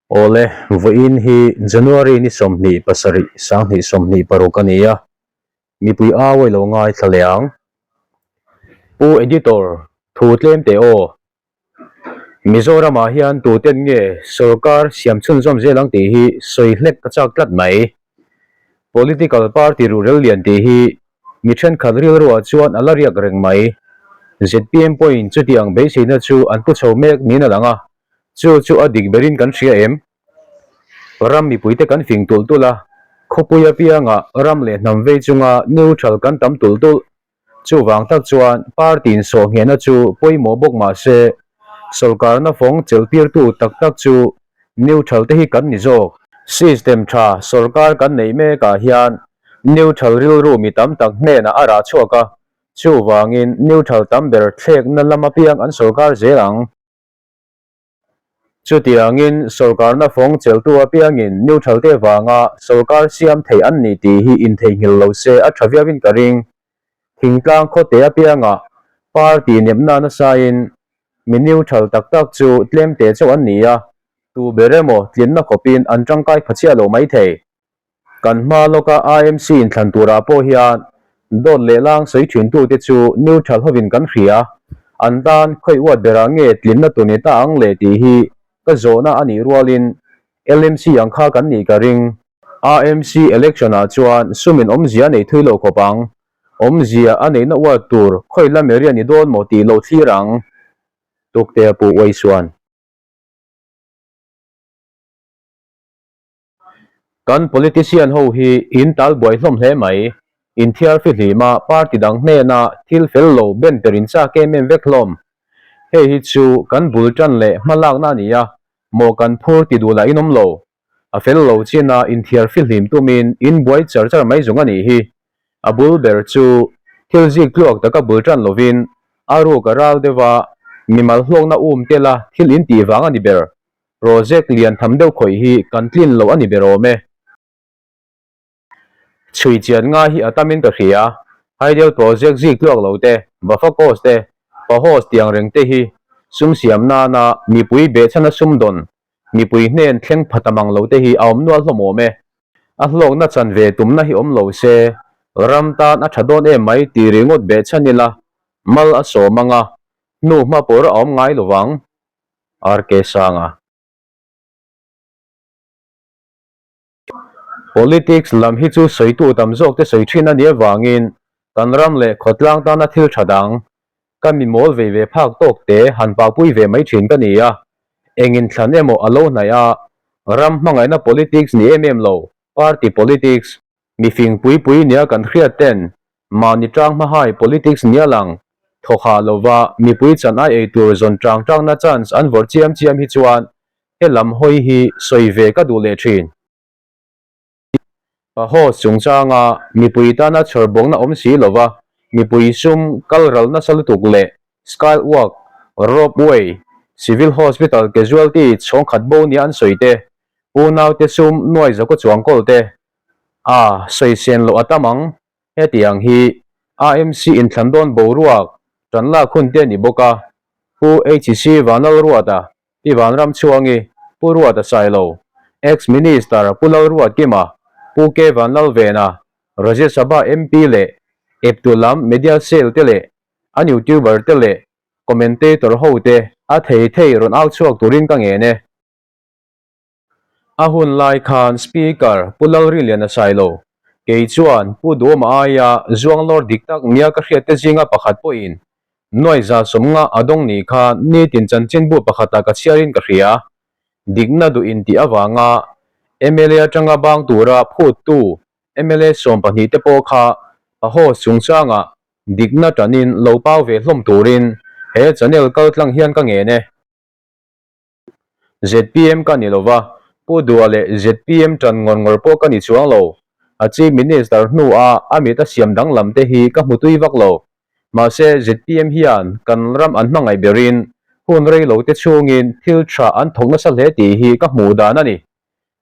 Awle, vawiin hi January ni 27, 2026 a ni a, mipui au a ilo ngaithla leh ang. Pu Editor, thu tlem teh aw. Mizoramah hian tuten nge sorkar siam chhunzawm zel ang tih hi sawi hlek ka chak tlat mai. Political party ruhrel lian tih hi mi thenkhat rilruah chuan a la riak reng mai. Zpm pawhin chutiang beiseina chu an pu chho mek niin a lang a, Chu chu a dik berin kan hria em? Ram mipuite kan fing tulh tulh a, khawpui apianga ram leh hnam vei chunga neutral kan tam tulh tulh. Chuvang tak chuan party insawh nghehna chu pawimawh bawk mah se, sawrkarna fawng chelhtirtu tak tak chu neutral te hi kan ni zawk. System tha sawrkar kan neih mekah hian neutral rilru mi tam tak hnenah a rah chhuak a, chuvangin neutral tam ber thlekna lam apiang an sawrkar zel ang. Chutiangin, sawrkarna fawng cheltu apiangin neutral te vanga sawrkar siam thei an ni tih hi intheihnghilh lo se a tha viauin ka ring. Thingtlang khawte apianga party nepna nasain mi neutral tak tak chu tlemte chauh an ni a, tu ber emaw tlinna khawpin an tangkai pha chiah lo maithei. Kan hma lawka IMC inthlan turah pawh hian dawt leh lang sawi thintute chu neutral hovin kan hria. An tan khawi uat berah nge tlinna tur ni ta ang le tih hi ka zawhna a nih rualin LMC ang kha kan nih ka ring. IMC election ah chuan sumin awmzia a nei thui lo khawp ang. Awmzia a neihna uat tur khawi lam area ni dawn maw tih lo thlir ang. Tuktea Pu Uaisuan. Kan politician ho hi in tal buai hlawm hle mai. Inthiar fihlima party dang hnena thil fel lo ben per in chak em em vek hlawm. Hei hi chu kan bul tan leh hma lakna a ni a, maw kan phur ti duh lah in awm lo. A fel lo china inthiar fihlim tumin in buai char char mai zawng a nih hi. A bul ber chu thil zik tluak taka bul tan lovin a ruk a ral deuh a, mimal hlawkna um tela thil in tih vang a ni ber. Project lian tham deuh khawih hi kan tlin loh a ni ber awm e. Chhui chian nga hi a tamin ka hria. Hydel project zik tluak lo te, Bafakos te, Pahos tiang reng te hi sum siam nana mipui behchhana sum dawn, mipui hnen thleng pha ta mang lo te hi a awm nual hlawm awm e. A hlawkna chan ve tumna hi awm lo se, ram tan a tha dawn em mai tih ringawt behchhan ila mal a sawm anga, hnu hma pawr a awm ngai lovang. RK Sanga. Politics lam hi chu sawitu tam zawk te sawi thin a nih avangin kan ram leh khawtlang tana thil tha dang, ka mi mawl vei ve phak tawk te han pahpui ve mai thin ka ni a. Engin thlan emaw a lo hnaih a, ram hmangaihna politics ni em em lo, party politics, Mi fing pui pui nia kan hriat ten mahni tang hmahai politics nia lang thawkhah lova mipui chan ai ei tur zawn tang tangna chance an vawrh chiam chiam hi chuan he lam hawi hi sawi ve ka duh leh thin. Pa host chungchanga mipui tana chhawr bawkna awm si lova mipui sum kal ral nasa lutuk leh Skywalk, Ropeway, Civil Hospital casualty chhawng khat bo nia an sawi te, unaute sum nuai zakaw chuang kawl te, a sawi sen loh a tam ang. Hetiang hi AMC inthlan dawn boruak tan lak hun te a ni bawk a, Pu HC Vanlalruata, Pi Vanramchhuangi, Pu Ruata Sailo, Ex-Minister Pu Lalruatkima, Pu K Vanlalvena, Rajya Sabha MP leh eptu lam media cell te leh an youtuber te leh commentator ho te a thei thei rawn au chhuak turin ka ngen e. A hun lai khan Speaker Pu Lalriliana Sailo, kei chuan Pu Duhawma aia zuanglawr dik tak nia ka hriat te zinga pakhat pawhin nuai za sawmnga a dawng ni khan nitin chanchinbu pakhatah ka chhiarin ka hria. Dikna duh intih avanga mla atanga bang tura phuttu mla 12 te pawh kha paho chungchangah dikna tanin lo pau ve hlawm turin he channel kaltlang hian ka ngen e. Zpm ka ni lova, Pu Dua leh zpm tan ngawr ngawr pawh ka ni chuang lo. A Chief Minister hnua a mit a siam danglam te hi ka hmu tui vak lo. Mahse zpm hian kan ram an hmangaih berin hun rei lo te chhungin thil tha an thawk nasa hle tih hi ka hmuh dan a ni.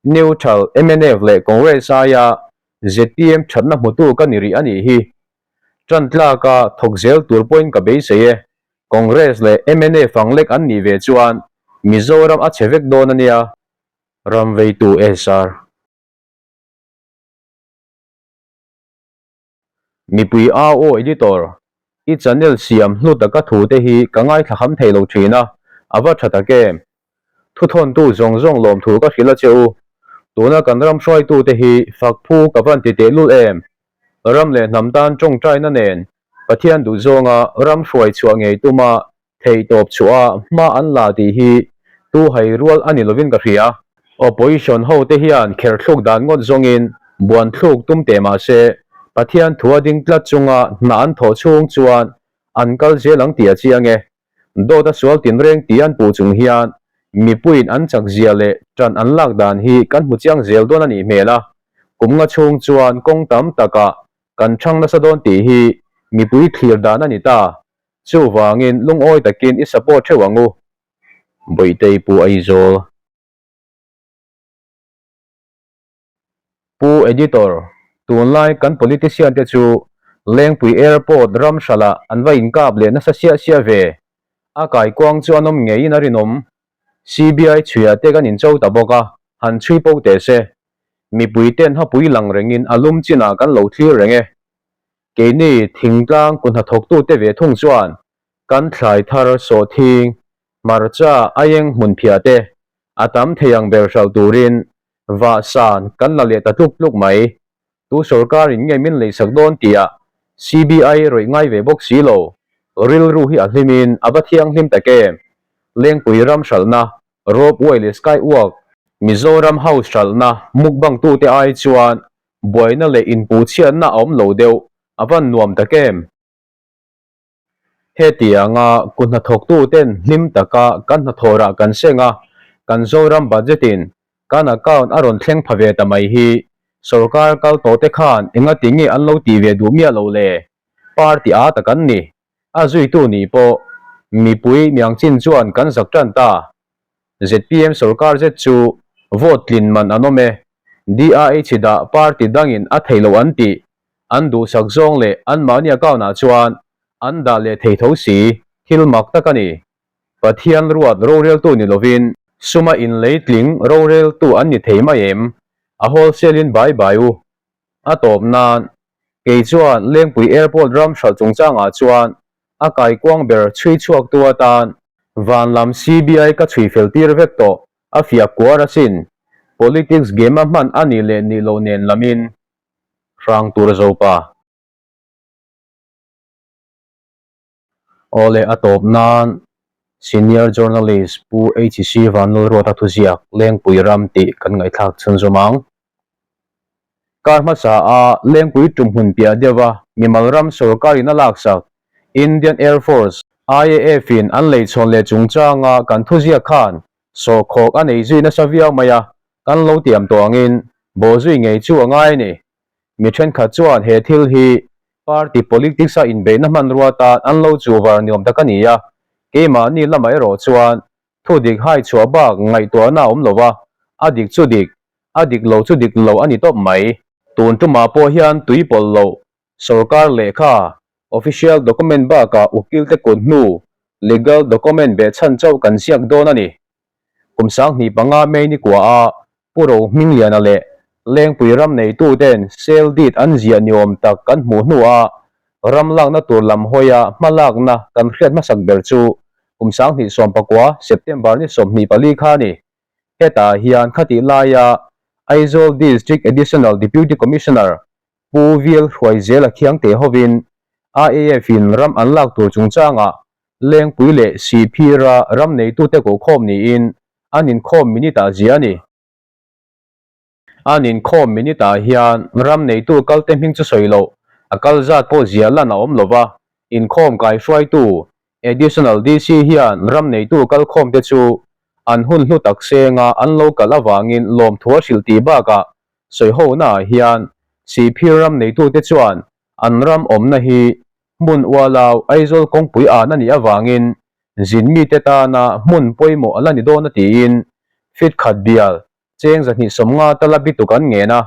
Neutral, mnf leh Congress aia zpm thatna hmutu ka ni rih a nih hi. Tan tlaka thawk zel tur pawhin ka beisei e. Congress leh mnf ang lek an nih ve chuan Mizoram a chhe vek dawn a nia. Ramveitu SR. Mipui AO Editor, I channel siam hlu taka thu te hi ka ngaithla kham thei lo thin a, a va tha tak em? Thuthawntu zawng zawng lawmthu ka hrilh a che u. Tuna kan ram hruaitute hi fak phu ka van ti tehlul em? Ram leh hnam tan tawngtaina nen Pathian duhzawnga ram hruai chhuah ngei tuma theihtawp chhuah a hma an la tih hi tu hai rual a ni lovin ka hria. Opposition ho te hian kher thluk dan ngawt zawngin buan thluk tum teh mah se Pathian thu a ding tlat chunga hna an thawh chhung chuan an kal zel ang tih a chiang e. Dawt a sual tinreng tih an puh chung hian mipuiin an chak zia leh ṭan an lak dan hi kan hmu chiang zel dawn a nih hmel a, kum nga chhung chuan kawng tam takah kan ṭhang nasa dawn tih hi mipui thlir dan a ni ta. Chuvangin lungawi takin i support theuh ang u. Bawihtei Pu Aizawl. Pu Editor, tunlai kan politician te chu Lengpui Airport ram hralah an va inkap leh nasa siah siah ve. A kaikuang chu an awm ngeiin a rinawm. CBI chhuiah te kan incho ta bawk a, han chhui po teh se. Mipui ten hapui lang rengin a lum chinah kan lo thlir reng e. Keini thingtlang kuthnathawktute ve thung chuan kan thlai thar sawhthing, hmarcha, aieng hmunphiah te a tam thei ang ber hralh turin vah san kan la leh ta tluk tluk mai. Tu sorkar in nge min leisak dawn tih ah CBI rawih ngai ve bawk si lo. Rilru hi a hlim in a va thianghlim tak em. Lengpui ram hralhna, rope way leh sky walk, Mizoram house hralhna mukbang tute ai chuan buaina leh inpuhchhiatna a awm lo deuh, a van nuam tak em. Hetianga ku hnathawktuten hlim taka kan hnathawrah kan seng a, kan Zoram budget-in kan account a rawn thleng pha ve ta mai hi sorkar kal tawhte khan engati nge an lo tih ve duh miah lo le? Party a ta kan ni. A zuitu nih pawh mipui miangchin chuan kan zak tan ta. Zpm sorkar zet chu vote tlin man an awm e. DIH dah party dangin a theih loh an tih An duhsak zawng leh anmahni account-ah chuan an dah leh thei tho si, thil mak tak a ni. Pathian ruat roreltu ni lovin suma inleitling roreltu an ni thei mai em? A wholesale-in bai bai u. A tawp nan, kei chuan Lengpui Airport ram hralh chungchangah chuan a kaikuang ber chhui chhuaktu atan van lam CBI ka chhui fel tir vek tawh, a fiah kuar asin. Politics game-a hman a nih leh nih loh nen lamin hrang tur zo pa. Awle a tawp nan Senior Journalist Pu HC Vanlalruata thuziak Lengpui Ram tih kan ngaihthlak chhunzawm ang. Kar hmasa a Lengpui tumhmun piah deuha mimal ram sorkarin a laksak Indian Air Force, IAF, in an leichhawn leh chungchanga kan thuziak khan sawhkhawk a nei zui nasa viau mai a, Kan lo tiam tawh angin bawhzui ngei chu a ngai a ni. Mi thenkhat chuan he thil hi party politics a inbeihna hmanrua tan an lo chuvar niawm tak a ni a, keimahni lamah erawh chuan thu dik hai chhuah bak ngaihtuahna a awm lo va, a dik chu dik, a dik lo chu dik lo a ni tawp mai. Tun tumah pawh hian tui pawlh loh sorkar lehkha, official document bakah ukilte kut hnu legal document behchhan chauh kan ziak dawn a ni. Kum 2005 May ni kua a Pu Rohmingliana leh Lengpui ram neitu ten sale deed an ziah ni awm tak kan hmuh hnu a ram lakna tur lam hawia hma lakna kan hriat hmasak ber chu kum 2019 September ni 24 kha a ni. Hetah hian khatih laia Aizawl District Additional Deputy Commissioner Pu Vil Hruaizela Khiangte hovin IAF in ram an lak tur chungchangah Lengpui leh Sihphira ram neitute kohkhawm niin an inkhawm minute ah zia a ni. An inkhawm minute ah hian ram neitu kalte hming chu sawi loh, a kal zat pawh zia lan a awm lo va, inkhawm kaihruaitu Additional DC hian ram neitu kalkhawmte chu an hun hlu tak senga an lo kal avangin lawmthu a hrilh tih bakah sawihonaah hian Sihphir ram neitute chuan an ram awmna hi Hmun ualau Aizawl kawngpui an a nih avangin zin mite tana hmun pawimawh a la ni dawn a tiin fit khat bial cheng 250 tala bituk an ngen a,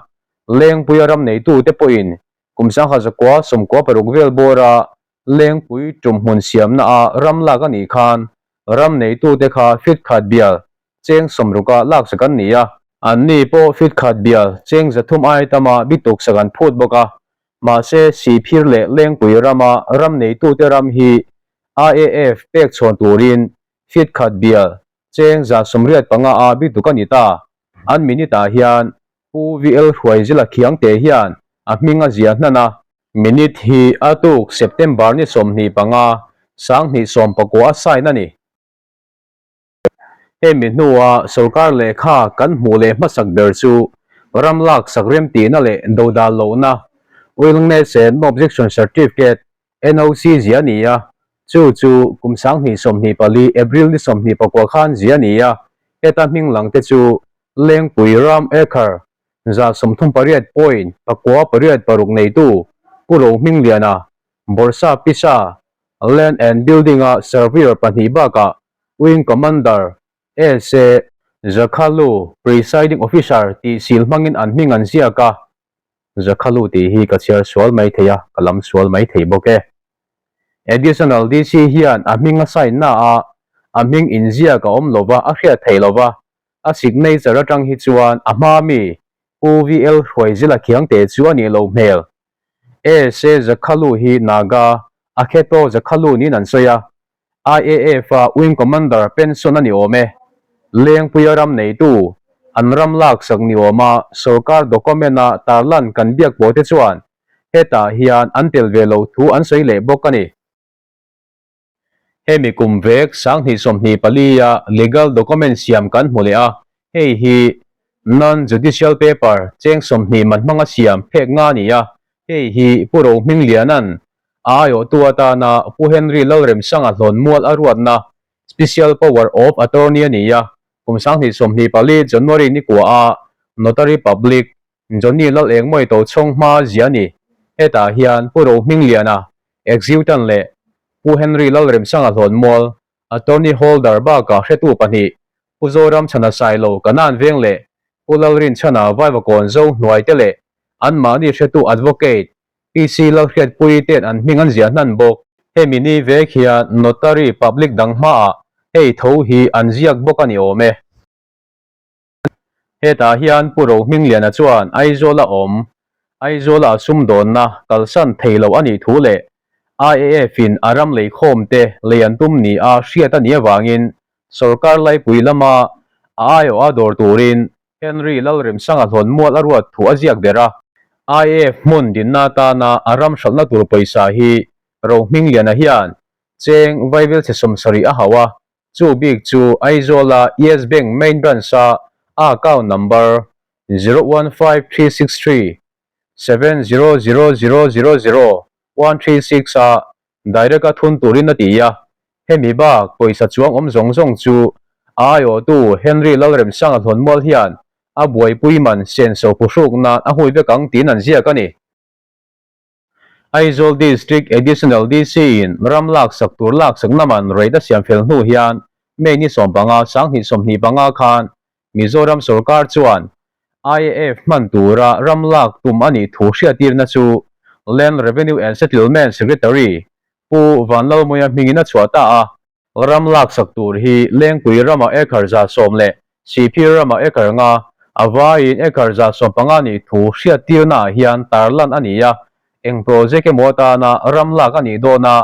Lengpuia ram neitute pawhin kum 1996 vel bawra Lengpui tum hmun siamna a ram lak a nih khan ram neitute kha fit khat bial cheng 60 lak sak an ni a. Anni pawh fit khat bial cheng 300 ai tama bituk sak an phut bawk a, mahse Sihphir leh Lengpui rama ram neitute ram hi IAF pek chhawn turin fit khat bial cheng 185 a bituk a ni ta. An minute ah hian Pu VL Hruaizila Khiangte hian a hming a zia hnan a. Minute hi a tuk September ni 25, 2019 a sign a ni. Hemi hnua sorkar lehkha kan hmuh leh hmasak ber chu ram laksak remtihna leh dodal lohna, Willingness and No Objection Certificate, NOC, zia a ni a. Chu chu kum 2024 April ni 29 khan zia a ni a. Heta hming lang te chu Lengpui ram acre 138 point pakua pariat paruk neitu Pu Rohmingliana, Borsa Pisa, Land and Building-a Surveyor pahnih bakah Wing Commander SA Zakhalu, Presiding Officer tih sil hmangin an hming an ziak a. Zakhalu tih hi ka chhiar sual mai thei a, ka lam sual mai thei bawk e. Additional DC hian a hming a sign na a, a hming inziak a awm lova a hriat theih lova, a signature atang hi chuan a hma mi Pu VL Hruaizila Khiangte chu a nih loh hmel. ASA Zakhalu hi Naga, Akheto Zakhalu niin an sawi a, IAF-a Wing Commander pension a ni awm e. Lengpuia ram neitu, an ram laksak ni awma sorkar document-a tarlan kan biak pawhte chuan hetah hian an tel ve lo thu an sawi leh bawk a ni. Hemi kum vek 2024-a legal document siam kan hmu leh a, hei hi non-judicial paper cheng 20 man hmanga siam phek nga a ni a, hei hi Pu Rohmingliana'n a aiawhtu atana Pu Henry Lalremsanga hlawn mual a ruatna Special Power of Attorney a ni a, kum 2024 January ni kuaha Notary Public Johnny Lal Engmawii Tochhawng hma zia a ni. Hetah hian Pu Rohmingliana, Executant leh Pu Henry Lalremsanga hlawn mual, Attorney Holder bakah hretu pahnih, Pu Zoramchhana Sailo Kanan Veng leh Pu Lalrinchhana Vaivakawn Zo hnuai te leh anmahni hretu Advocate PC Lalhriatpuii te'n an hming an ziah hnan bawk. Hemi ni vek hian Notary Public dang hmaah hei tho hi an ziak bawk a ni awm e. Hetah hian Pu Rohmingliana chuan Aizawla awm, Aizawla a sumdawnna kalsan thei lo a nih thu leh IAF-in a ram leikhawmte lei an tum ni a hriat a nih avangin sorkar laipui lama a aiawh a dawr turin Henry Lalremsanga hlawn mual a ruat thu a ziak der a. IAF hmun dinna atana a ram hralhna tur pawisa hi Rohmingliana hian cheng vaivil chhe 70 a hauh a, Chu bik chu Aizawla Yes Bank Main Branch-a a account number zero one five 3 6 3 7 0 0 0 0 0 1 3 6 a direct a thun turin a ti a. Hemi bak pawisa chuang awm zawng zawng chu a aiawhtu Henry Lalremsanga hlawn mual hian a buaipui man senso phuhruk nan a hui vek ang tiin an ziak a ni. Aizawl District Additional DC in ram laksak tur laksakna man rate a siam fel hnu hian May ni 15, 2025 khan Mizoram sorkar chuan IAF hman tura ram lak tum a nih thu hriattirna chu Land Revenue and Settlement Secretary Pu Vanlalmuia hmingin a chhuah ta a. Ram laksak tur hi Lengpui ramah acre 110 leh Sihphir ramah acre 5, a vaiin acre 115 nih thu hriattirnaah hian tarlan a ni a, eng project emaw atana ram lak a nih dawn a,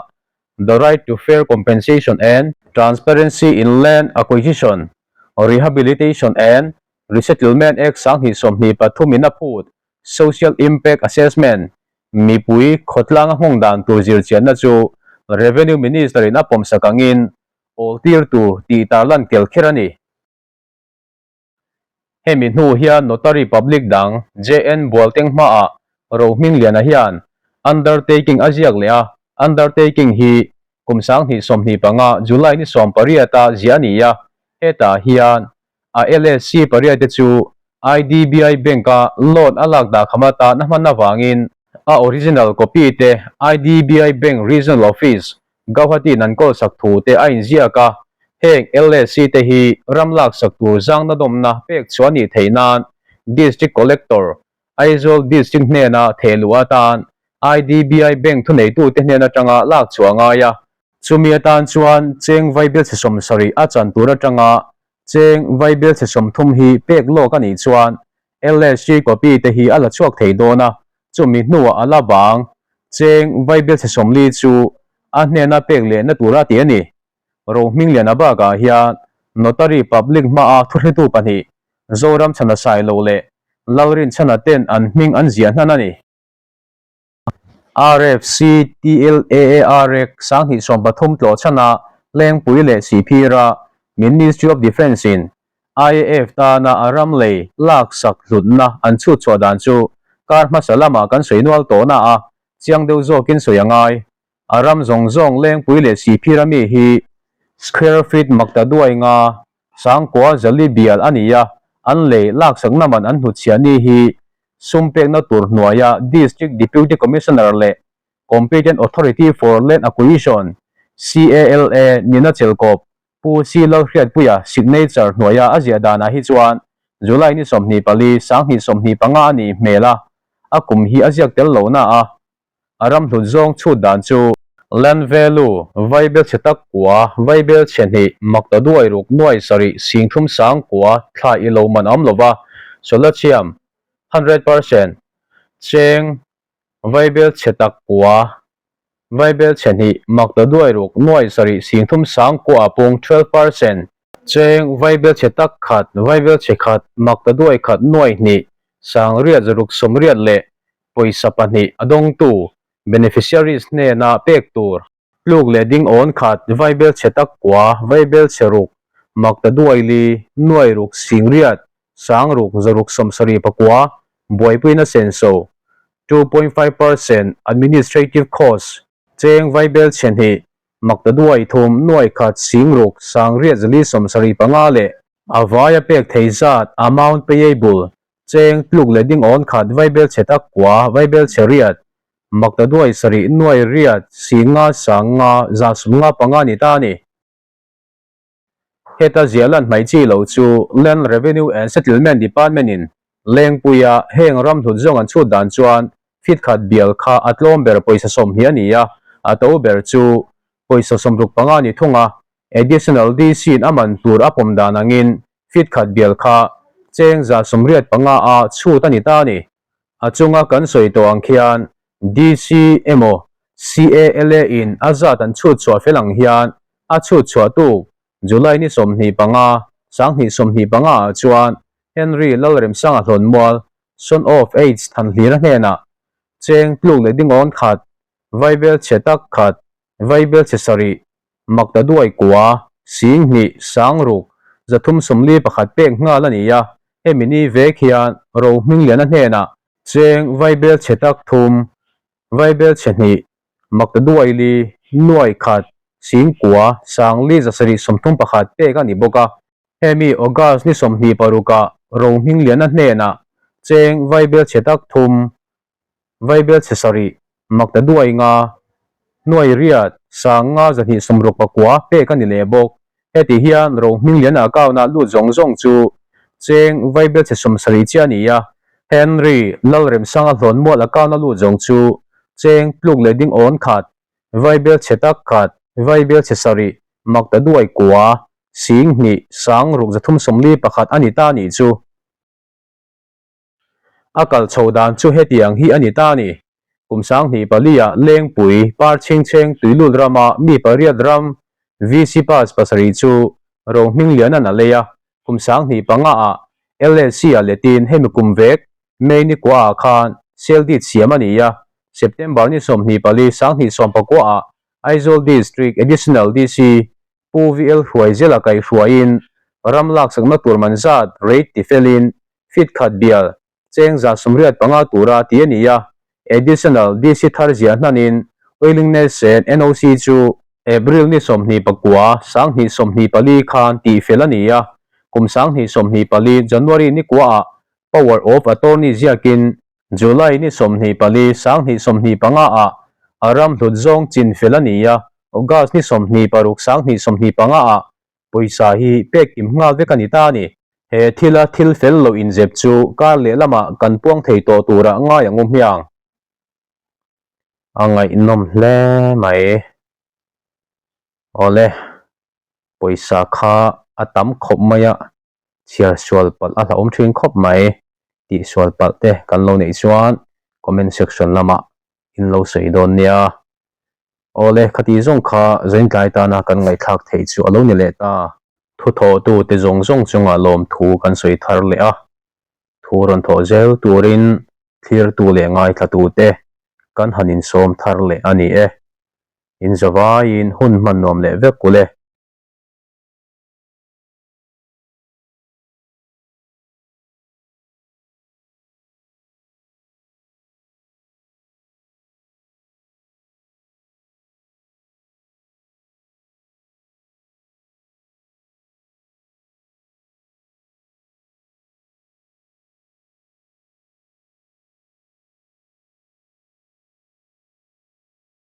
The Right to Fair Compensation and Transparency in Land Acquisition, Rehabilitation and Resettlement Act 2023 in a phut Social Impact Assessment, mipui khawtlanga nghawng dan tur zirchianna chu Revenue Minister in a pawmsak angin awl tir tur tih tarlan kel kher a ni. Hemi hnu hian Notary Public dang JN Bualteng hmaah Rohmingliana hian undertaking a ziak leh a, undertaking hi kum 2025 July ni 18 a ziah a ni a, hetah hian a LSC pariat te chu IDBI Bank-a loan a lak dah kham atan a hman avangin a original copy te IDBI Bank Regional Office, Gauhati-in an kawl sak thu te a inziak a, heng LSC te hi ram lak sak tur zangna dawmna pek chhuah a nih theih nan District Collector, Aizawl District hnena thehluh atan IDBI Bank thuneitute hnen atanga lak chhuah a ngai a. Chumi atan chuan cheng vaibelchhe 70 a chan tur atanga. Cheng vaibelchhe 30 hi pek lawk a nih chuan LSG copy te hi a la chhuak thei dawn a, chumi hnuah a la bang. Cheng vaibelchhe 40 chu a hnena pek lehna tura tih a ni. Rohmingliana bakah hian Notary Public hmaa thuhretu pahnih Zoramchhana Sailo leh Lalrinchhana ten an hming an ziah hnan a ni. RFCTLAARek 2013 tlawhchhana Lengpui leh Sihphira Ministry of Defence in IAF tana a ram lei laksak hlutna an chhut chhuah dan chu kar hmasa lamah kan sawi nual tawhna a chiang deuh zawkin sawi a ngai. A ram zawng zawng Lengpui leh Sihphira mi hi square feet makta duai nga Sangkua Zali bial a ni a, an lei laksakna man an hnutchhiah ni hi sum pekna tur hnuaia District Deputy Commissioner leh Competent Authority for Land Acquisition, CALA, nina chelkawp Pu C Lalhriatpuia signature hnuaia a ziah danah hi chuan July ni 24, 2025 a nih hmel a, a kum hi a ziak tel lohna a. A ram hlut zawng chhut dan chu. Land value, Vaibel chhe tak kua, Vaibel chhe hnih, Makta duai ruk nuai sarih singthum sang kua thla i lo man awm lova, Solatium, 100%, Cheng, Vaibel chhe tak kua, Vaibel chhe hnih, Makta duai ruk nuai sarih singthum sang kua a pung, 12%, Cheng, Vaibel chhe tak khat, Vaibel chhe khat, Makta duai khat nuai hnih, sang riat zaruk sawmriat leh pawisa pahnih a dawngtu, beneficiaries, hnena pek tur. Tluk leh ding awn khat, vaibel chhe tak kua, vaibel chhe ruk, makta duaili, nuai ruk, singriat, sang ruk, zaruk sawmsarih pakua, buaipuina senso, 2.5% administrative cost, cheng vaibel chhe hnih, makta duai thum, nuai khat, sing ruk, sangriat zali 75 leh a vaia pek thei zat, amount payable, Cheng tluk leh ding awn khat vaibel chhe tak kua, vaibel chhe riat, makta duai sarih nuai riat, si nga sang nga, za sum nga panga ni ta a ni. Heta ziah lan hmaih chi lo chu Land Revenue and Settlement Department in Lengpuia heng ram hlut zawng an chhut dan chuan feet khat bial kha a tlawm ber pawisa 20 a ni a, a to ber chu pawisa 65 ni thung a, Additional DC in a man tur a pawm dan angin feet khat bial kha cheng 185 a chhut a ni ta a ni. A chunga kan sawi tawh ang khian DC emaw CALA in a zat an chhut chhuah fel ang hian a chhut chhuah tuk July ni 25, 2025 ah chuan Henry Lalremsanga Hlawnmual, son of H Thanhlira hnenah cheng tluk leh dingawn khat, vaibel chhe tak khat, vaibel chhe sarih, Makta duai kua, sing hnih, sang ruk, 341 pek nghal a ni a, hemi ni vek hian Rohmingliana hnenah cheng vaibel chhe tak thum, vaibel chhe hnih, makta duai li, nuai khat, sing kua, sang li 731 pek a ni bawk a. Hemi August ni 26 ah Rohmingliana hnenah cheng vaibel chhe tak thum, Vaibel chhe sarih, makta duai nga, nuai riat, sang nga 269 pek a ni leh bawk. Heti hian Rohmingliana account ah lut zawng zawng chu cheng vaibel chhe 70 chiah a ni a, Henry Lalremsanga Hlawnmual account a lut zawng chu cheng tluk leh ding awn khat, vaibel chhe tak khat, vaibel chhe sarih, makta duai kua, sing hnih, sang ruk 341 a ni ta nih chu. A kal chho dan chu hetiang hi a ni ta a ni. Kum 2004 ah Lengpui, Par Chhingchheng Tuilut rama mi pariat ram VC Pass pasarih chu Rohmingliana'n a lei a, kum 2005 ah LSC ah letin hemi kum vek May ni kua ah khan sale deed siam a ni a, September ni 24, 2019 ah Aizawl District Additional DC Pu VL Hruaizela kaihhruaiin ram laksakna tur man zat rate ti felin feet khat bial cheng 185 tura ti a ni a, Additional DC thar ziah hnanin Willingness and NOC chu April ni 29, 2024 khan tih fel a ni a, kum 2024 January ni kuaah Power of Attorney ziakin July ni 24, 2025 ah a ram hlut zawng chin fel a ni a, August ni 26, 2025 ah pawisa hi pek kim nghal vek a ni ta a ni. He thila thil fel loh inzep chu kar leh lamah kan puang thei tawh turah ngai ang u hmiang. A ngaihnawm hle mai. Awle, pawisa kha. a tam khawp mai a, chhiar sual palh a hlauhawm thin khawp mai. Tih sual palh te kan lo neih chuan comment section lamah in lo sawi dawn nia. Awle, khati zawng kha zaintlai tana kan ngaihthlak theih chu a lo ni leh ta. Thuthawhtu te zawng zawng chungah lawmthu kan sawi thar leh a, thu rawn thawh zel turin thlirtu leh ngaithlatute kan han insawm thar leh a ni e. Inzavaiin hun hman nuam leh vek u le.